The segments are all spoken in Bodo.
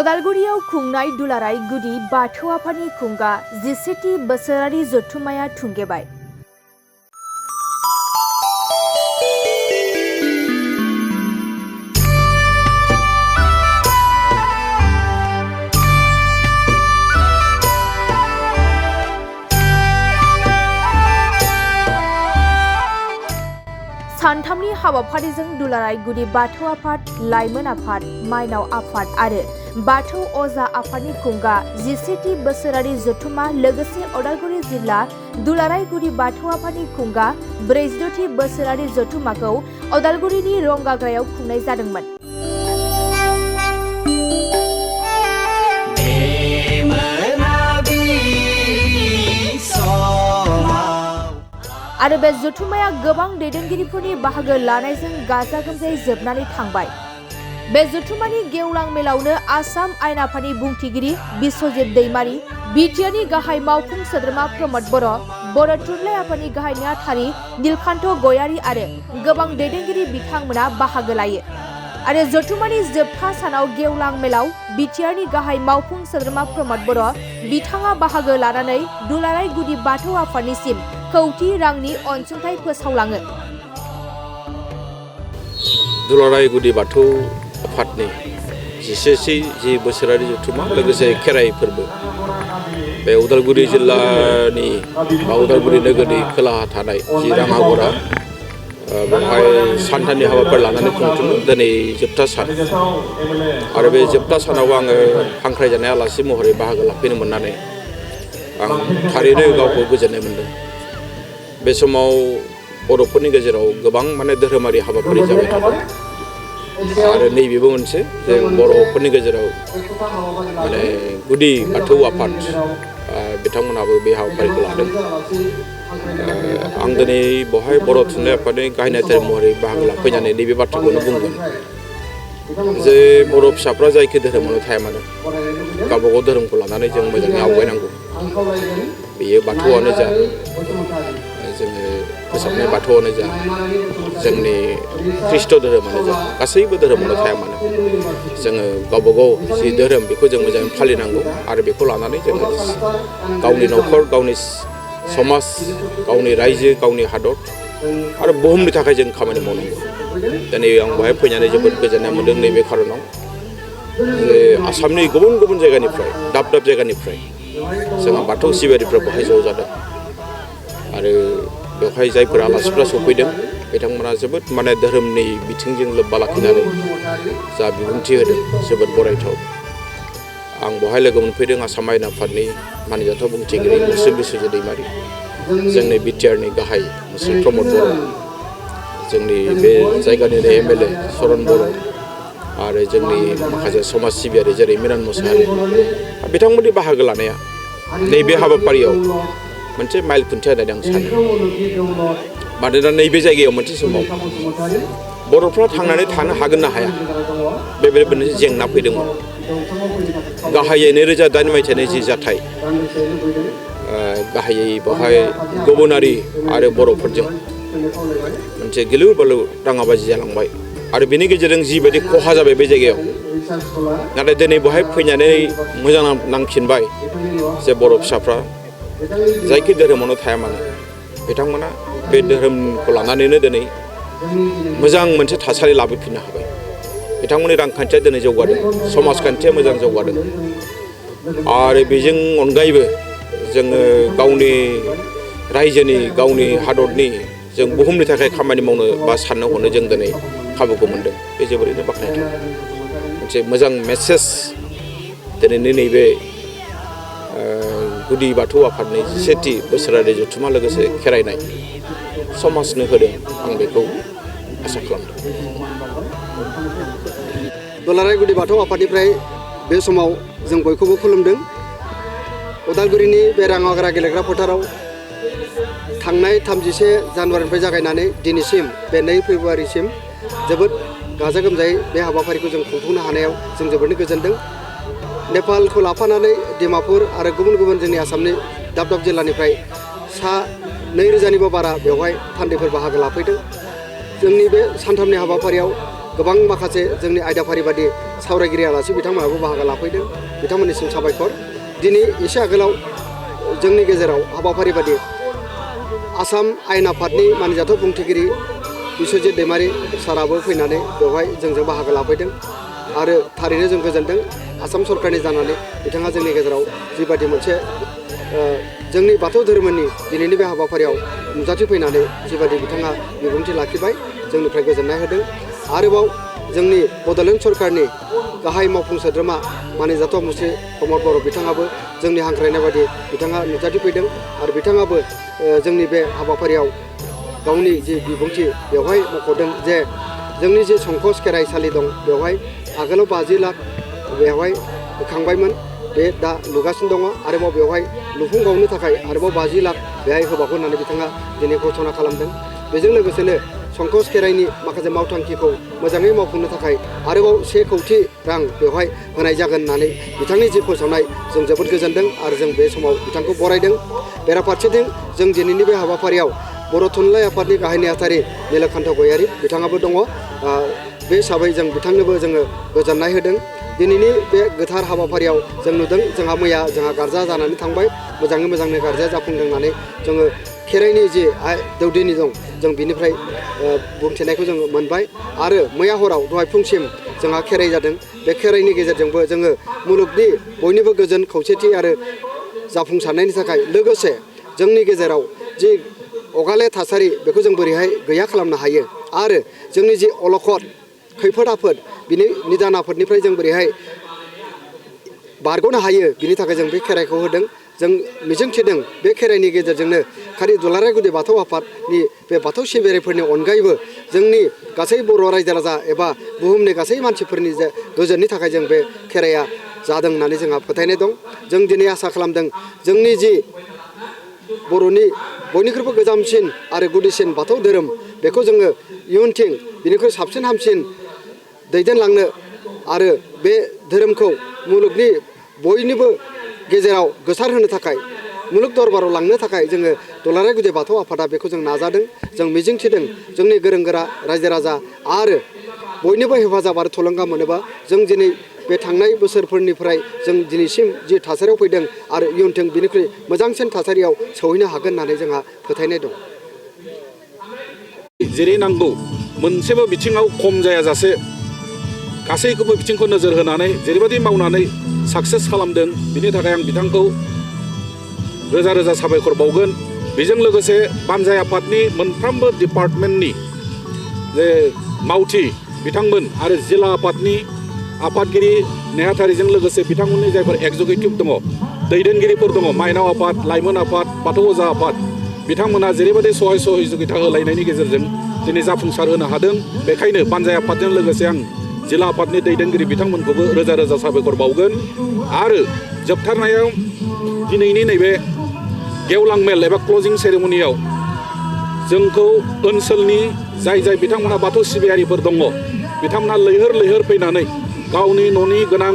अदालगुरियाव खुंनाय दुलाराय गुदि बाथौ आफादनि खुंगा 17थि बोसोरारि जथुम्माया थुंगेबाय। सानथामनि हाबाफारिजों दुलाराय गुदि बाथौ आफाद, लाइमोन आफाद, माइनाव आफाद आरो बाथौ अजा आफादनि खुंगा 17थि बोसोरारि जथुम्मा लोगोसे अदालगुरि जिल्ला दुलाराय गुदि बाथौ आफादनि खुंगा 46थि बोसोरारि जथुम्माखौ अदालगुरिनि रंगाग्रायाव खुंनाय जादोंमोन। आरो बे जथुम्माया गोबां दैदेनगिरिफोरनि बाहागो लानायजों गाजा गोमजायै जोबनानै थांबाय। बे जथुम्मानि गेवलां मेलावनो आसाम आयेन आफादनि बुंथिगिरि बिस्वजित दैमारि, बिटिआरनि गाहाय मावफुं सोद्रोमा प्रमद बर', बर' थुनलाइ आफादनि गाहाय नेहाथारि नीलकान्त गयारी आरो गोबां दैदेनगिरि बिथांमोना बाहागो लायो। आरो जथुम्मानि जोबथा सानाव गेवलां मेलाव बिटिआरनि गाहाय मावफुं सोद्रोमा प्रमद बर' बिथाङा बाहागो लानानै दुलाराय गुदि बाथौ आफादनिसिम कौटि रांनि अनसुंथाइ फोसावलाङो। दुलाराय गुदि बाथौ आफादनि 17थि बोसोरारि जथुम्मा लोगोसे खेराइ फोरबो बे उदालगुरि जिल्लानि बा उदालगुरि नोगोरनि खोलाहा थानाय जि राङागरा बेवहाय सानथामनि हाबाफारि लानानै खुंफुङो। दिनै जोबथा सान आरो बे जोबथा सानाव आङो हांख्रायजानाय आलासि महरै बाहागो लाफैनो मोननानै आं थारैनो गावखौ गोजोननाय मोन्दों। बे समाव बर'फोरनि गेजेराव गोबां धोरोमारि हाबाफारि जाबाय थादों आरो नैबेबो मोनसे जे बर'फोरनि गेजेराव गुदि बाथौ आफाद बिथांमोनहाबो बे हाबाफारिखौ लादों। आं दिनै बेवहाय बर' थुनलाइ आफादनि गाहाय नेहाथारि महरै बाहागो लाफैनानै नैबे बाथ्राखौनो बुंगोन जे बर' फिसाफ्रा जायखि धोरोमावनो थाया मानो गावबागाव धोरोमखौ लानानै जों मोजाङै आवगायनांगौ। बेयो बाथौआनो जा, जोङो फोसाबनाय बाथौआनो जा, जोंनि ख्रिष्ट धोरोमानो जा, गासैबो धोरोमावनो थाया मानो जोङो गावबागाव जि धोरोम बेखौ जों मोजाङै फालिनांगौ आरो बेखौ लानानै जोङो गावनि न'खर, गावनि समाज, गावनि रायजो, गावनि हादर आरो बुहुमनि थाखाय जों खामानि मावनांगौ। दिनै आं बेवहाय फैनानै जोबोद गोजोननाय मोन्दों नैबे खारनाव जे आसामनि गुबुन गुबुन जायगानिफ्राय, दाब दाब जायगानिफ्राय जोंहा बाथौ सिबियारिफ्रा बेवहाय ज' जादों आरो बेवहाय जायफोर आलासिफ्रा सफैदों बिथांमोना जोबोद धोरोमनि बिथिंजों लोब्बा लाखिनानै जा बिबुंथि होदों जोबोद बरायथाव। आं बेवहाय लोगो मोनफैदों आसाम आयेन आफादनि मानिजाथाव बुंथिगिरि मुस्रि बिस्वजित दैमारि, जोंनि बिटिआरनि गाहाय मुस्रि प्रमद बर', जोंनि बे जायगानिनो एमएलए चरन बर' आरो जोंनि माखासे समाज सिबियारि जेरै मिरान मुसाहारि बिथांमोननि बाहागो लानाया नैबे हाबाफारियाव मोनसे माइल खुन्थिया होननानै आं सानो। मानोना नैबे जायगायाव मोनसे समाव बर'फ्रा थांनानै थानो हागोन ना हाया बेबायदि मोनसे जेंना फैदोंमोन। गाहायै 2008 मायथाइनि जि जाथाय, गाहायै बेवहाय गुबुनारि आरो बर'फोरजों मोनसे गिलु बालु दाङाबाजि जालांबाय आरो बेनि गेजेरजों जिबायदि खहा जाबाय बे जायगायाव। नाथाय दिनै बेवहाय फैनानै मोजां नांफिनबाय जे बर' फिसाफ्रा जायखि धोरोमावनो थाया मानो बिथांमोना बे धोरोमखौ लानानैनो दिनै मोजां मोनसे थासारि लाबोफिननो हाबाय। बिथांमोननि रांखान्थिया दिनै जौगादों, समाजखान्थिया मोजां जौगादों आरो बेजों अनगायैबो जोङो गावनि रायजोनि, गावनि हादरनि, जों बुहुमनि थाखाय खामानि मावनो बा साननो हनो जों दिनै खाबुखौ मोन्दों। बे जोबोरैनो बाख्नायथाव मोनसे मोजां मेसेज दिनैनि नैबे गुदि बाथौ आफादनि 17थि बोसोरारि जथुम्मा लोगोसे खेराइनाय समाजनो होदों, आं बेखौ आसा खालामदों। दुलाराय गुदि बाथौ आफादनिफ्राय बे समाव जों बयखौबो खुलुमदों। उदालगुरिनि बे राङागरा गेलेग्रा फोथाराव थांनाय 31 जानुवारिनिफ्राय जागायनानै दिनैसिम बे 2 फेब्रुवारिसिम जोबोद गाजा गोमजायै बे हाबाफारिखौ जों खुंफुंनो हानायाव जों जोबोरैनो गोजोनदों। नेपालखौ लाफानानै डिमापुर आरो गुबुन गुबुन जोंनि आसामनि दाब दाब जिल्लानिफ्राय सा 2000निबो बारा बेवहाय थान्दैफोर बाहागो लाफैदों। जोंनि बे सानथामनि हाबाफारियाव गोबां माखासे जोंनि आयदाफारि बादि सावरायगिरि आलासि बिथांमोनाबो बाहागो लाफैदों बिथांमोननिसिम साबायखर। दिनै एसे आगोलाव जोंनि गेजेराव हाबाफारि बादि आसाम आयेन आफादनि मानिजाथाव बुंथिगिरि बिस्वजित दैमारि साराबो फैनानै बेवहाय जोंजों बाहागो लाफैदों आरो थारैनो जों गोजोनदों आसाम सरकारनि जानानै बिथाङा जोंनि गेजेराव जिबादि मोनसे जोंनि बाथौ धोरोमनि दिनैनि बे हाबाफारियाव नुजाथिफैनानै जिबादि बिथाङा बिबुंथि लाखिबाय जोंनिफ्राय गोजोननाय होदों। आरोबाव जोंनि बड'लेण्ड सरकारनि गाहाय मावफुं सोद्रोमा मानिजाथाव मुस्रि प्रमद बर' बिथाङाबो जोंनि हांख्रायनाय बादि बिथाङा नुजाथिफैदों आरो बिथाङाबो जोंनि बे हाबाफारियाव गावनि जि बिबुंथि बेवहाय मख'दों जे जोंनि जि संकस खेराइसालि दं बेवहाय आगोलाव 50 लाख बेवहाय होखांबायमोन बे दा लुगासिनो दङ आरोबाव बेवहाय लुफुंबावनो थाखाय आरोबाव 50 लाख बेहाय होबावगोन होननानै बिथाङा दिनै घोषणा खालामदों। बेजों लोगोसेनो संकस खेराइनि माखासे मावथांखिखौ मोजाङै मावफुंनो थाखाय आरोबाव 1 कौटि रां बेवहाय होनाय जागोन होननानै बिथांनि जि फोसावनाय जों जोबोद गोजोनदों आरो जों बे समाव बिथांखौ बरायदों। बेराफारसेथिं जों दिनैनि बे हाबाफारियाव बर' थुनलाइ आफादनि गाहाय नेहाथारि नीलकान्त गयारि बिथाङाबो दङ। बे हिसाबै जों बिथांनोबो जोङो गोजोननाय होदों। दिनैनि बे गोथार हाबाफारियाव जों नुदों जोंहा मैया गारजा जानानै थांबाय मोजाङै मोजांनो गारजाया जाफुंदों होननानै जोङो खेराइनि जि दौदिनि दं जों बिनिफ्राय बुंथिनायखौ जोङो मोनबाय आरो मैया हराव दहाय फुंसिम जोंहा खेराइ जादों। बे खेराइनि गेजेरजोंबो जोङो मुलुगनि बयनिबो गोजोन खौसेथि आरो जाफुंसारनायनि थाखाय लोगोसे जोंनि गेजेराव जि अगाले थासारि बेखौ जों बोरैहाय गैया खालामनो हायो आरो जोंनि जि अलखद खैफोद आफोद बिनि निदान आफोदनिफ्राय जों बोरैहाय बारग'नो हायो बिनि थाखाय जों बे खेराइखौ होदों। जों मिजिंथिदों बे खेराइनि गेजेरजोंनो खालि दुलाराय गुदि बाथौ आफादनि बे बाथौ सिबियारिफोरनि अनगायैबो जोंनि गासै बर' रायजो राजा एबा बुहुमनि गासै मानसिफोरनि जे गोजोननि थाखाय जों बे खेराइया जादों होननानै जोंहा फोथायनाय दं। जों दिनै आसा खालामदों जोंनि जि बर'नि बयनिख्रुइबो गोजामसिन आरो गुदिसिन बाथौ धोरोम बेखौ जोङो इयुनथिं बिनिख्रुइ साबसिन हामसिन दैदेनलांनो आरो बे धोरोमखौ मुलुगनि बयनिबो गेजेराव गोसारहोनो थाखाय मुलुग दरबाराव लांनो थाखाय जोङो दुलाराय गुदि बाथौ आफादा बेखौ जों नाजादों। जों मिजिंथिदों जोंनि गोरों गोरा रायजो राजा आरो बयनिबो हेफाजाब आरो थुलुंगा मोनोबा जों दिनै बे थांनाय बोसोरफोरनिफ्राय जों दिनैसिम जि थासारियाव फैदों आरो इयुनथिं बिनिख्रुइ मोजांसिन थासारियाव सौहैनो हागोन होननानै जोंहा फोथायनाय दं। जेरै नांगौ मोनसेबो बिथिङाव खम जायाजासे गासैखौबो बिथिंखौ नोजोर होनानै जेरैबायदि मावनानै साक्सेस खालामदों बिनि थाखाय आं बिथांखौ रोजा रोजा साबायखर बावगोन। बेजों लोगोसे बानजाय आफादनि मोनफ्रोमबो डिपार्टमेन्टनि जे मावथि बिथांमोन आरो जिल्ला आफादनि आफादगिरि नेहाथारिजों लोगोसे बिथांमोननि जायफोर एक्जिकिउटिभ दङ दैदेनगिरिफोर दङ माइनाव आफाद लाइमोन आफाद बाथौ अजा आफाद बिथांमोना जेरैबायदि सहाय सहजुगिता होलायनायनि गेजेरजों दिनै जाफुंसार होनो हादों। बेखायनो बानजाय आफादजों लोगोसे आं जिल्ला आफादनि दैदेनगिरि बिथांमोनखौबो रोजा रोजा साबायखर बावगोन। आरो जोबथारनायाव दिनैनि नैबे गेवलां मेल एबा क्लजिं सेरेमनियाव जोंखौ ओनसोलनि जाय बिथांमोना बाथौ सिबियारिफोर दङ बिथांमोना लैहोर लैहोर फैनानै गावनि न'नि गोनां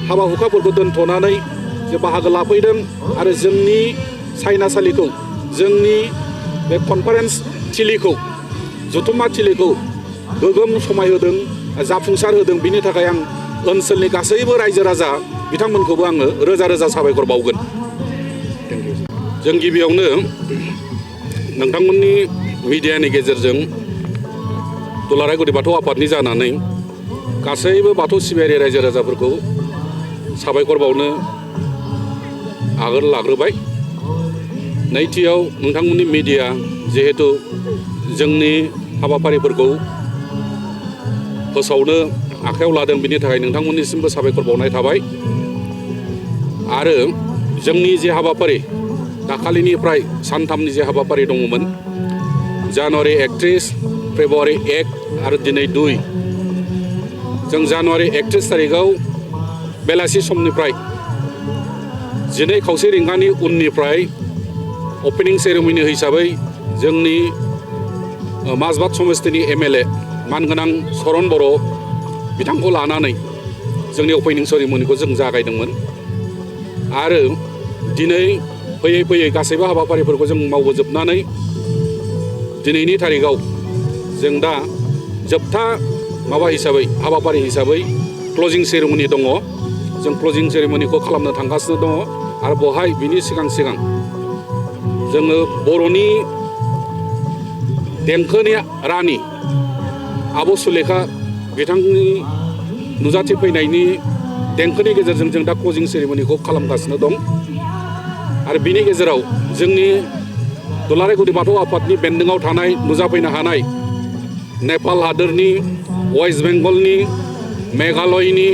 हाबा हुखाफोरखौ दोनथ'नानै जे बाहागो लाफैदों आरो जोंनि सायनासालिखौ जोंनि बे कनफारेन्स थिलिखौ जथुम्मा थिलिखौ गोगोम समायहोदों जाफुंसार होदों। बिनि थाखाय आं ओनसोलनि गासैबो रायजो राजा बिथांमोनखौबो आङो रोजा रोजा साबायखर बावगोन। जों गिबियावनो नोंथांमोननि मिडियानि गेजेरजों दुलाराय गुदि बाथौ आफादनि जानानै गासैबो बाथौ सिबियारि रायजो राजाफोरखौ साबायखर बावनो आगोल लाग्रोबाय। नैथियाव नोंथांमोननि मिडिया जिहेतु जोंनि हाबाफारिफोरखौ फोसावनो आखायाव लादों बिनि थाखाय नोंथांमोननिसिमबो साबायखर बावनाय थाबाय। आरो जोंनि जे हाबाफारि दाखालिनिफ्राय सानथामनि जे हाबाफारि दङमोन जानुवारि 31 फेब्रुवारि 1 आरो दिनै 2 जों जानुवारि 31 थारिखआव बेलासि समनिफ्राय 12:30 रिंगानि उननिफ्राय अपेनिं सेरेमनि हिसाबै जोंनि माजबाद समस्तिनि MLA मानगोनां सरन बर' बिथांखौ लानानै जोंनि अपेनिं सेरेमनिखौ जों जागायदोंमोन। आरो दिनै फैयै फैयै गासैबो हाबाफारिफोरखौ जों मावबोजोबनानै दिनैनि थारिखआव जों दा जोबथा माबा हिसाबै हाबाफारि हिसाबै क्लजिं सेरेमनि दङ जों क्लजिं सेरेमनिखौ खालामनो थांगासिनो दङ आरो बेवहाय बिनि सिगां जोङो बर'नि देंखोनि रानि आब' सुलेखा बिथांनि नुजाथिफैनायनि देंखोनि गेजेरजों जों दा क्लजिं सेरेमनिखौ खालामगासिनो दं आरो बिनि गेजेराव जोंनि दुलाराय गुदि बाथौ आफादनि बेन्दोङाव थानाय नुजाफैनो हानाय नेपाल हादोरनि वेस्ट बेंगलनि मेघालयनि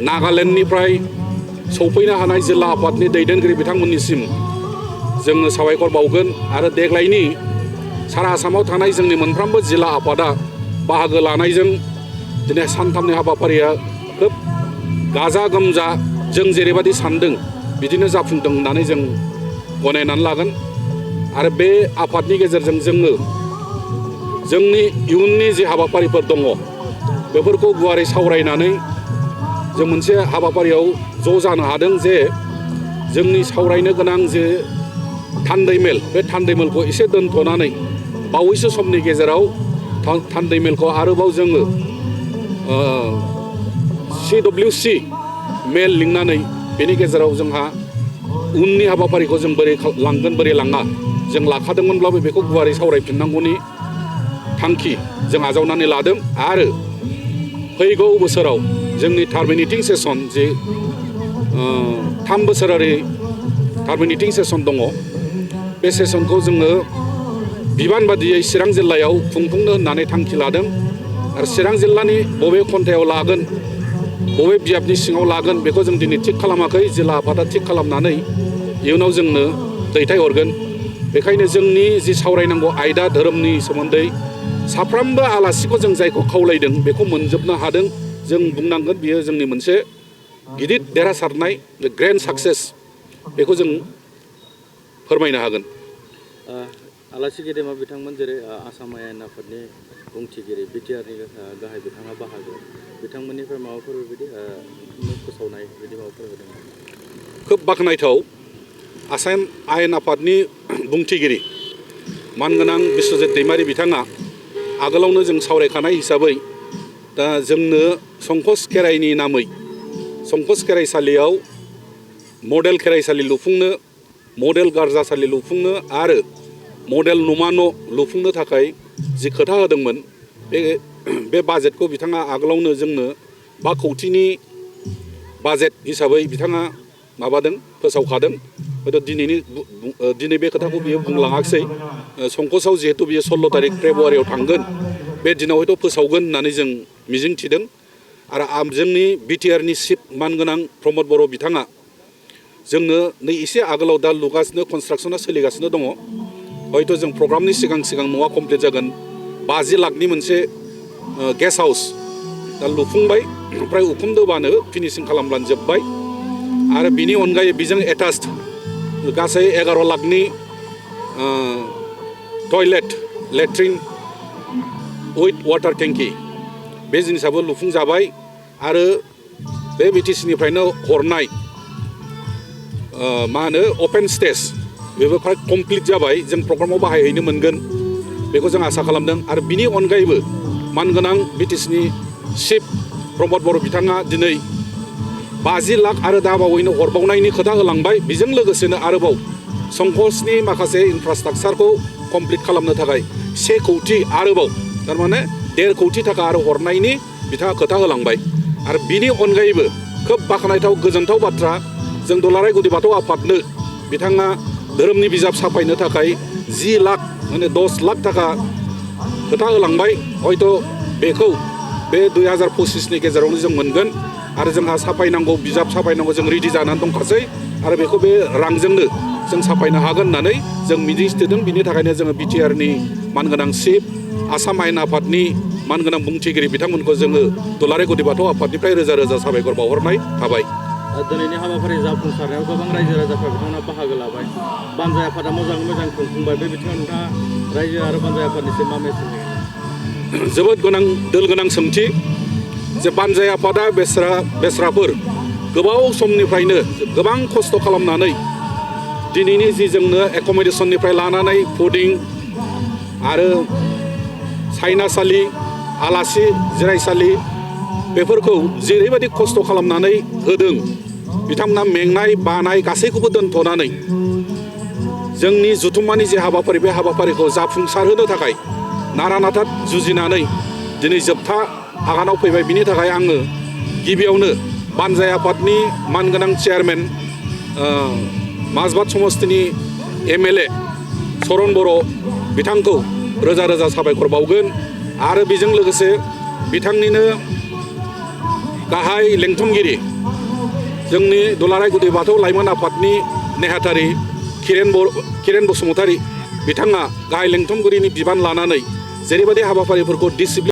नागालेण्डनिफ्राय सौफैनो हानाय जिल्ला आफादनि दैदेनगिरि बिथांमोननिसिम जोङो साबायखर बावगोन आरो देग्लायनि सारा आसामाव थानाय जोंनि मोनफ्रोमबो जिल्ला आफादा बाहागो लानायजों दिनै सानथामनि हाबाफारिया खोब गाजा गोमजा जों जेरैबायदि सानदों बिदिनो जाफुंदों होननानै जों गनायनानै लागोन आरो बे आफादनि गेजेरजों जोङो जोंनि इयुननि जे हाबाफारिफोर दङ बेफोरखौ गुवारै सावरायनानै जों मोनसे हाबाफारियाव ज' जानो हादों जे जोंनि सावरायनो गोनां जे थान्दै मेल बे थान्दै मेलखौ एसे दोनथ'नानै बावैसो समनि गेजेराव थान्दै मेलखौ आरोबाव जोङो CWC मेल लिंनानै बेनि गेजेराव जोंहा उननि हाबाफारिखौ जों बोरै लांगोन बोरै लाङा जों लाखादोंमोनब्लाबो बेखौ गुवारै सावरायफिननांगौनि थांखि जों आजावनानै लादों आरो फैगौ बोसोराव जोंनि टार्मिनेटिं सेसन जे 3 बोसोरारि टार्मिनेटिं सेसन दङ बे सेसनखौ जोङो बिबान बादियै चिरां जिल्लायाव खुंफुंनो होननानै थांखि लादों आरो चिरां जिल्लानि बबे खन्थायाव लागोन बबे बियाबनि सिङाव लागोन बेखौ जों दिनै थिग खालामाखै जिल्ला आफादा थिग खालामनानै इयुनाव जोंनो दैथायहरगोन बेखायनो जोंनि जि सावरायनांगौ आयदा धोरोमनि सोमोन्दै साफ्रोमबो आलासिखौ जों जायखौ खावलायदों बेखौ मोनजोबनो हादों जों बुंनांगोन बियो जोंनि मोनसे गिदिर देरहासारनाय ग्रेन्ड साक्सेस बेखौ जों फोरमायनो हागोन आलासि गेदेमा बिथांमोन जेरै आसाम आयेन आफादनि बुंथिगिरि बिटिआरनि गाहाय बिथाङा बाहागो बिथांमोननिफ्राय माबाफोर बिदि फोसावनाय बिदि माबाफोर होदों खोब बाख्नायथाव आसाम आयेन आफादनि बुंथिगिरि मानगोनां बिश्वजित दैमारि बिथाङा आगोलावनो जों सावरायखानाय हिसाबै दा जोंनो संकस खेराइनि नामै संकस खेराइसालियाव मडेल खेराइसालि लुफुंनो मडेल गार्जासालि लुफुंनो आरो मडेल नमा न' लुफुंनो थाखाय जि खोथा होदोंमोन बे बाजेटखौ बिथाङा आगोलावनो जोंनो 5 कौटिनि बाजेट हिसाबै बिथाङा माबादों फोसावखादों हयथ' दिनै बे खोथाखौ बियो बुंलाङाखिसै संकसआव जिहेतु बियो 16 तारिख फेब्रुवारियाव थांगोन बे दिनाव हयथ' फोसावगोन होननानै जों मिजिं थिदों आरो जोंनि बिटिआरनि चिफ मानगोनां प्रमद बर' बिथाङा जोंनो नै एसे आगोलाव दा लुगासिनो कनस्ट्राक्सना सोलिगासिनो दङ हयथ' जों प्रग्रामनि सिगां न'आ कमप्लिट जागोन 50 लाखनि मोनसे गेस्ट हाउस दा लुफुंबाय ओमफ्राय उखुमदोबानो फिनिशिं खालामब्लानो जोब्बाय आरो बिनि अनगायै बेजों एटाच्ड गासै 11 लाखनि टयलेट लेट्रिन उइथ वाटार टेंकि बे जिनिसाबो लुफुंजाबाय आरो बे बिटिसिनिफ्रायनो हरनाय मा होनो अपेन स्टेज बेबो फ्राय कमप्लिट जाबाय जों प्रग्रामाव बाहायहैनो मोनगोन बेखौ जों आसा खालामदों आरो बिनि अनगायैबो मानगोनां बिटिसिनि चिफ प्रमद बर' बिथाङा दिनै 50 लाख आरो दा बावैनो हरबावनायनि खोथा होलांबाय बेजों लोगोसेनो आरोबाव संकसनि माखासे इनफ्रास्ट्राक्चारखौ कमप्लिट खालामनो थाखाय 1 कौटि आरोबाव थारमाने 1.5 कौटि थाखा आरो हरनायनि बिथाङा खोथा होलांबाय आरो बिनि अनगायैबो खोब बाख्नायथाव गोजोनथाव बाथ्रा जों दुलाराय गुदि बाथौ आफादनो बिथाङा धोरोमनि बिजाब साफायनो थाखाय 10 लाख माने 10 लाख थाखा खोथा होलांबाय हयथ' बेखौ बे 2025नि गेजेरावनो जों मोनगोन आरो जोंहा साफायनांगौ बिजाब साफायनांगौ जों रेडि जानानै दंखासै आरो बेखौ बे रांजोंनो जों साफायनो हागोन होननानै जों मिजिंथिदों बिनि थाखायनो जोङो बिटिआरनि मानगोनां चिफ आसाम आयेन आफादनि मानगोनां बुंथिगिरि बिथांमोनखौ जोङो दुलाराय गुदि बाथौ आफादनिफ्राय रोजा रोजा साबायखर बावहरनाय थाबाय दिनैनि हाबाफारि जाफुंसारनायाव गोबां रायजो राजाफ्रा बिथांमोना बाहागो लाबाय बानजाय आफादा मोजाङै मोजां खुंफुंबाय बे बिथिङाव नोंथाङा रायजो आरो बानजाय आफादनिसिम मा मेसेज होगोन जोबोद दोल गोनां सोंथि जे बानजाय आफादा बेस्राफोर गोबाव समनिफ्रायनो गोबां खस्थ' खालामनानै दिनैनि जि जोंनो एक'मडेसननिफ्राय लानानै फुडिं आरो सायनासालि आलासि जिरायसालि बेफोरखौ जेरैबायदि खस्थ' खालामनानै होदों बिथांमोना मेंनाय बानाय गासैखौबो दोनथ'नानै जोंनि जथुम्मानि जे हाबाफारि बे हाबाफारिखौ जाफुंसारहोनो थाखाय नारा नाथा जुजिनानै दिनै जोबथा आगानाव फैबाय। बिनि थाखाय आङो गिबियावनो बानजाय आफादनि मानगोनां चेयारमेन माजबाद समस्तिनि MLA चरन बर' बिथांखौ रोजा रोजा साबायखर बावगोन आरो बेजों लोगोसे बिथांनिनो गाहाय लेंथुमगिरि जोंनि दुलाराय गुदि बाथौ लाइमोन आफादनि नेहाथारि किरेन बसुमतारी बिथाङा गाहाय लेंथुमगिरिनि बिबान लानानै जेरैबायदि हाबाफारिफोरखौ डिसिप्लिन